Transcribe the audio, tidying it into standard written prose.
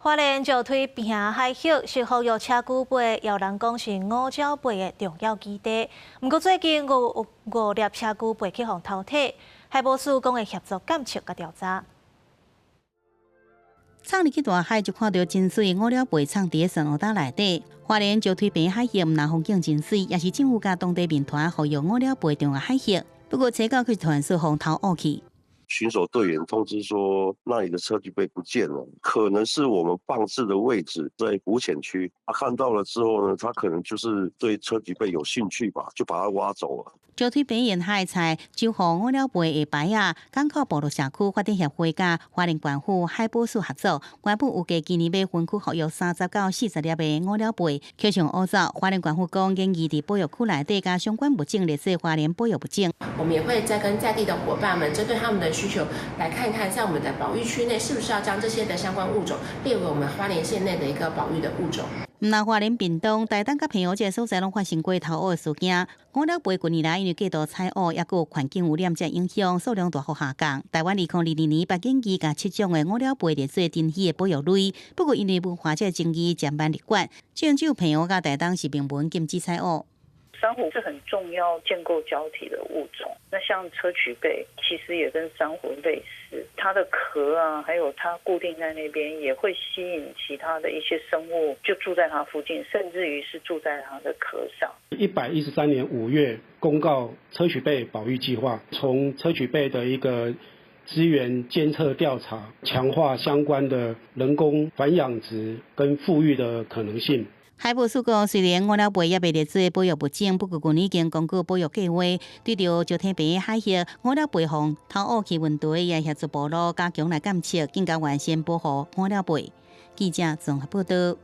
花蓮石梯坪海域是復育車龜背，有人講是五爪貝的重要基地。毋過最近有五粒車龜背去予偷提，海保署講會協助監測佮調查。衝入去大海就看著真媠五爪貝藏佇珊瑚礁內底。花蓮石梯坪海域毋但風景真媠，也是政府佮當地民團復育五爪貝重要海域。不過，初九卻傳說予偷挖去。巡守隊員通知說，那裡的硨磲貝不見了，可能是我們放置的位置在浮潛區。他看到了之後呢，他可能就是對硨磲貝有興趣吧，就把它挖走了。石梯坪沿海菜守護五爪貝的牌仔，港口部落社區發展協會佮花蓮縣府海保署合作，原本預計今年欲分區復育30到40粒的五爪貝，卻予挖走。花蓮縣府講，建議佇保育區內底共相關物種列做花蓮保育物種。我們也會再跟在地的夥伴們，針對他們的需求，來看看在我們的保育區內，是不是要將這些的相關物種列為我們花蓮縣內的一個保育的物種。毋但花蓮屏東、台東佮澎湖這个所在攏發生過偷挖的事件。五爪貝近年來因為過度採挖，抑閣有環境污染這影響，數量大幅下降。台灣2022年把建議共七種的五爪貝列做珍稀的保育類，不過因為文化這個爭議漸慢立管，只有澎湖佮台東是明文禁止採挖。珊瑚是很重要建構礁體的物種，那像硨磲貝其實也跟珊瑚類似，它的殼啊，還有它固定在那邊，也會吸引其他的一些生物就住在它附近，甚至於是住在它的殼上。113年5月公告硨磲貝保育計劃，從硨磲貝的一個資源監測調查，強化相關的人工繁養殖跟復育的可能性。海保署講，雖然五爪貝猶未列做保育物種，不過舊年已經公告保育計劃，對著石梯坪海域五爪貝予偷挖去問題，也協助部落加強來監測，更加完善保護五爪貝。記者綜合報道。